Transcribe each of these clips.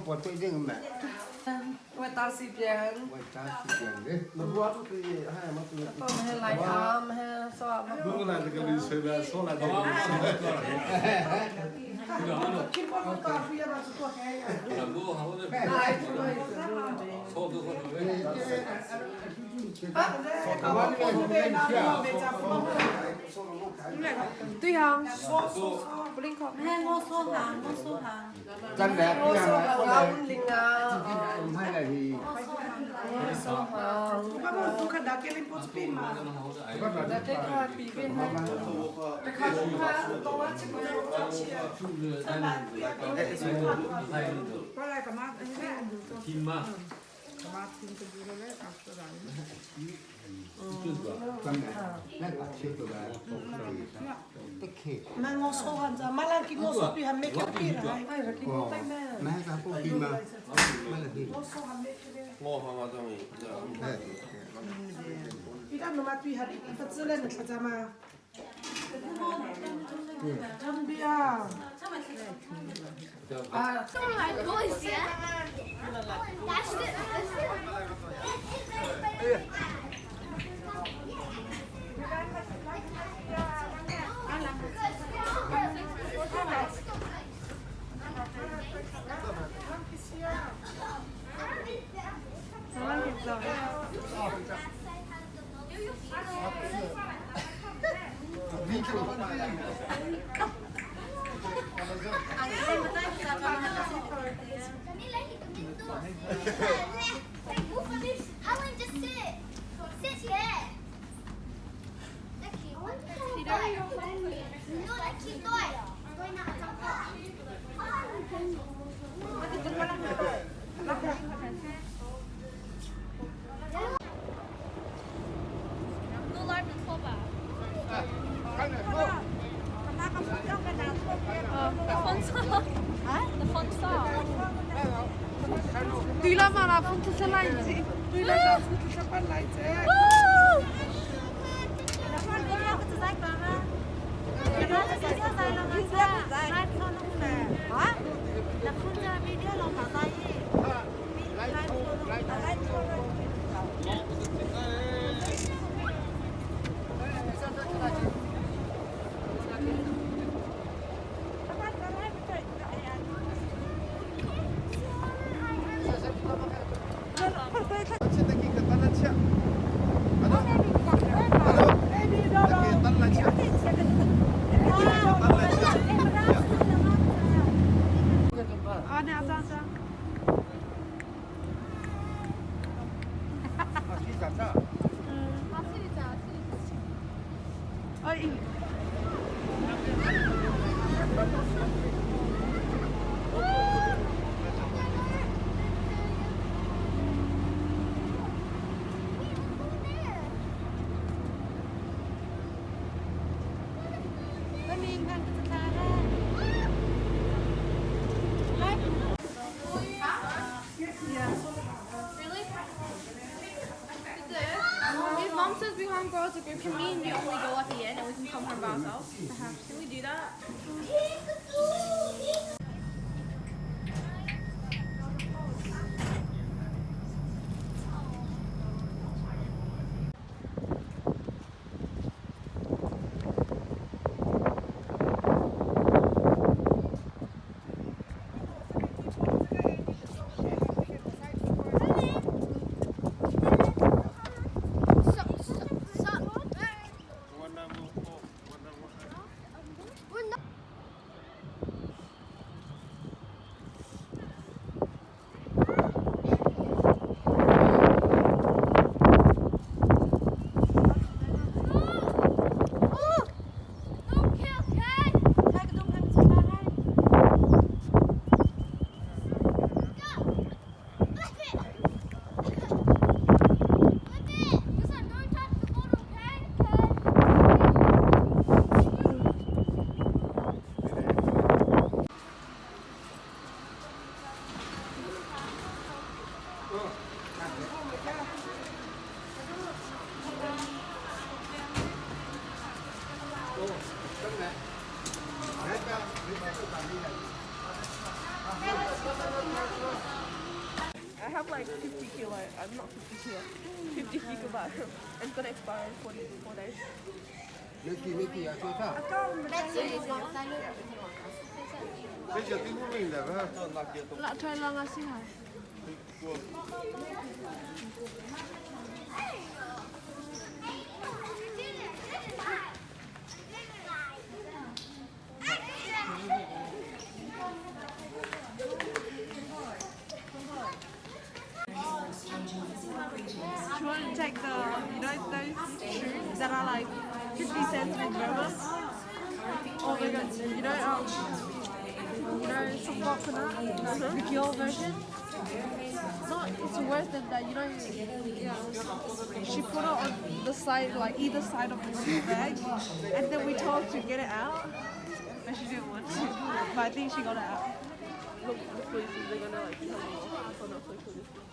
我最近买。 我打随便。 我打随便的。 那我都可以，还没都。 我们来啊，我们说。 弄来这个绿水呗，说来这个绿 对呀，不灵口。 我说哈，我说哈。 真的， 我说哈，我灵啊。 唔係嚟。 我说哈。 真的，那个切出来，得切。哦，买个布丁嘛，买了去。 我妈妈中意。 对了嘛啦，风车是来着。对了，风车是来着。Wait. Really? If mom says we can't go as a group, can me and you only go at the end and we can come home by ourselves? Perhaps. Can we do that? I have like 50 kilo, I'm not 50 kilo, 50 gigabyte. It's gonna expire in 44 days. Do you want to take the, you know, those shoes that are like 50 cents in Burma? Oh my god, you know, some the pure version? Not, it's worse than that, you know, yeah. She put it on the side, like either side of the bag, and then we told her to get it out, but she didn't want to. But I think she got it out. Look, the police, they're gonna like tell me off for not social distancing.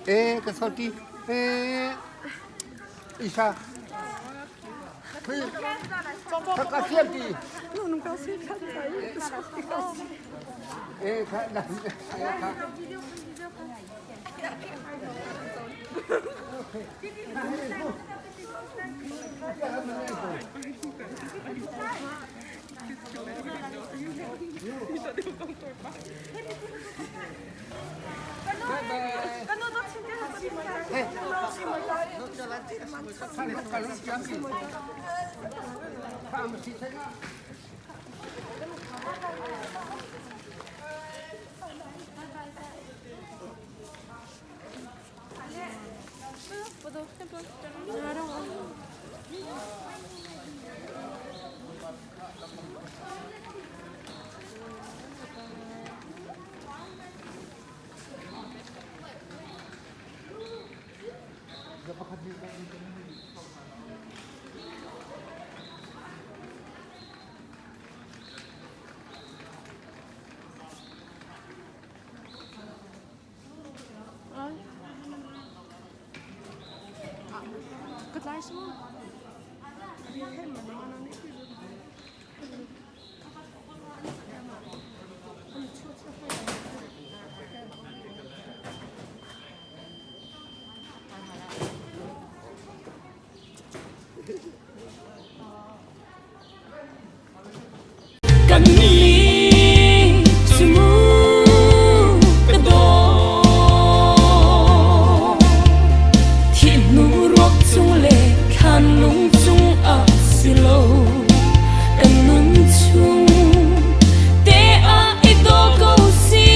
哎，个草地，哎，一下，可以，他个线的，哎，看那，哎看。Kan nih cu mu ka daw. Thih hnu ruak cung le thlan lung cung ah si lo. Kan nun chung te ah i daw ko si.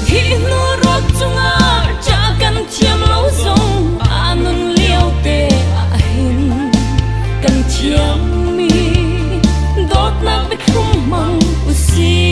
Thih hnu ruak cungah ca kan thiam lo zong a nun lio te ah hin kan thiammi dawtnak biathlum hmang usih.